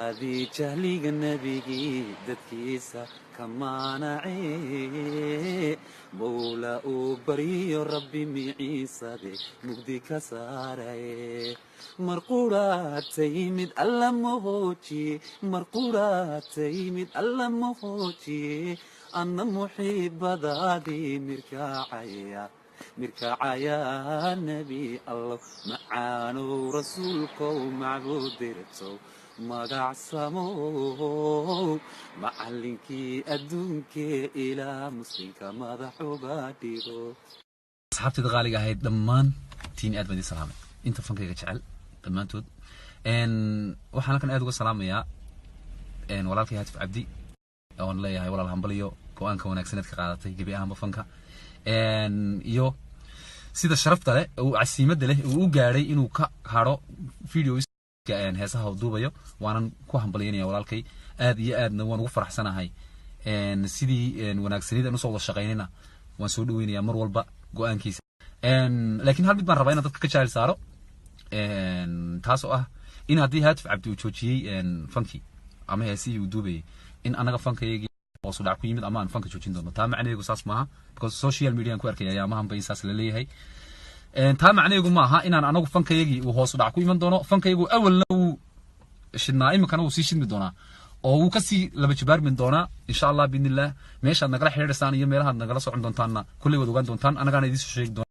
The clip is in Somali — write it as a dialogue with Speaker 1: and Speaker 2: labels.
Speaker 1: Adii jahliga nebigii dadkiisa ka maanacee, mowla uu baryo Rabbi miciisade mugdi ka saaraye. Marquraata yimid Alla mahoojiye, marquraata yimid Alla mahoojiye. Anna muxiibadaadii mirkacaya, mirkacaya. Nebi Allow macaanow, rasuulkow macbuud dirtow, magacsamow, macallinkii adduunkee ilaa muslimka madax uga dhigo.
Speaker 2: Asxaabtayda qaaliga ahayd dhammaan tiin, aad baan idin salaamay, inta fankayga jecel dhammaantood. Waxaan halkan aad uga salaamayaa walaalkay Hatif Cabdi, oon leeyahay walaal hambaliyo go-aanka wanaagsaneed ka qaadatay gebi ahaanba fanka, iyo sida sharafta leh uu casiimadda leh uu u gaadhay inuu ka hadho video heesaha uu duubayo. Waanan ku hambalyanaya walaalkay, aad iyo aadna waan ugu faraxsanahay sidii wanaagsanida aan usoo wada shaqaynayna. Waan soo dhaweynayaa mar walba go-aankiisa, laakiin hal mid baan rabaa inaan dadka ka jaahil saaro, taas oo ah in haddii Hatif Cabdi uu joojiyey fankii ama heesihii uu duubayay, in annaga fankayagii hoosu dhac ku yimid ama aan fanka joojin doono. Taa macnaheegu saas maaha, because social media aan ku arkaya ayaamahanba in saas la leeyahay. Taa macnaheegu maaha inaan anagu fankayagii uu hoosu dhac ku iman doono. Fankayagu awalna wuu shidnaa, iminkana wuu sii shidmi doonaa oo wuu kasii laba jibaarmin doonaa, insha Allah biidnillah. Meeshaad nagala xidhiidhaysaan iyo meelahaad nagala socon doontaanna kulley waad ogaan doontaan, annagaana idiin soo sheegi doona.